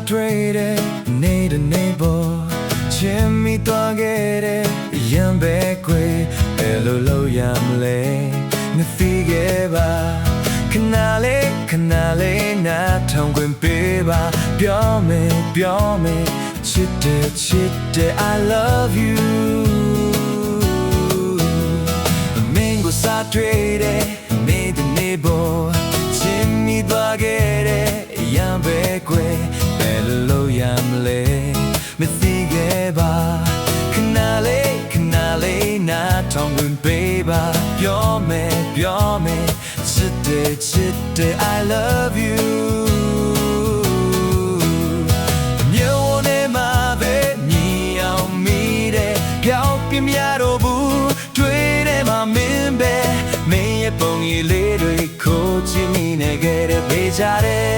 တွေ့တယ် နေ့တနေ့ပေါ့ ချစ်မိသွားခဲ့တဲ့ အရမ်းပဲကွဲ ဘယ်လိုလုပ်ရမလဲ မသိခဲ့ပါ ခဏလေး ခဏလေး နားထောင်ခွင့်ပေးပါ ပြောမယ် ပြောမယ် ချစ်တယ် ချစ်တယ် I love you မင်းကိုစတွေ့တဲ့ နေ့တနေ့ပေါ့ ချစ်မိသွားခဲ့တဲ့ အရမ်းပဲကွဲ ဘယ်လိုလုပ်ရမလဲ မသိခဲ့ပါ ခဏလေး ခဏလေး နားထောင်ခွင့်ပေးပါ ပြောမယ် ပြောမယ် ချစ်တယ် ချစ်တယ် I love you မျက်ဝန်းထဲမှာပဲ မြင်အောင်မိတယ် ပျောက်ပြစ်မရတော့ဘူး တွေ့ထဲမှာမင်းပဲ မင်းရဲ့ပုံရိပ်လေးတွေ ခုကြည့်မိနေခဲ့တဲ့ သေချာတယ်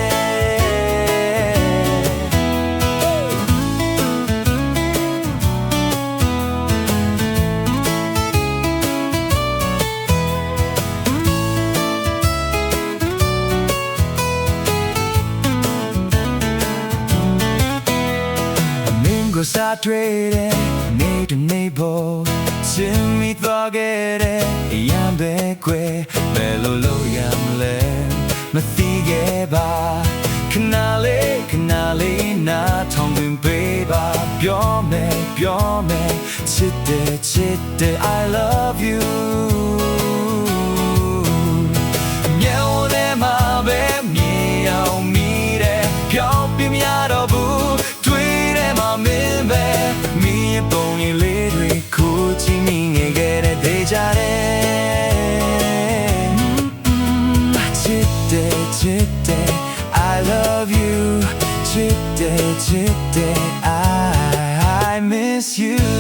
မင်းကိုစတွေ့တဲ့ နေ့တနေ့ပေါ့ ချစ်မိသွားခဲ့တဲ့ အရမ်းပဲကွဲ ဘယ်လိုလုပ်ရမလဲ မသိခဲ့ပါ ခဏလေး ခဏလေး နားထောင်ခွင့်ပေးပါ ပြောမယ် ပြောမယ် ချစ်တယ် ချစ်တယ် I love you မျက်ဝန်းထဲမှာပဲ မြင်အောင်မိတယ် ပျောက်ပြစ်မရတော့ဘူး တွေ့ထဲမှာမင်းပဲ မင်းရဲ့ပုံရိပ်လေးတွေ ခုကြည့်မိနေခဲ့တဲ့ သေချာတယ် ချစ်တယ် ချစ်တယ် I love you ချစ်တယ် ချစ်တယ် I, I miss you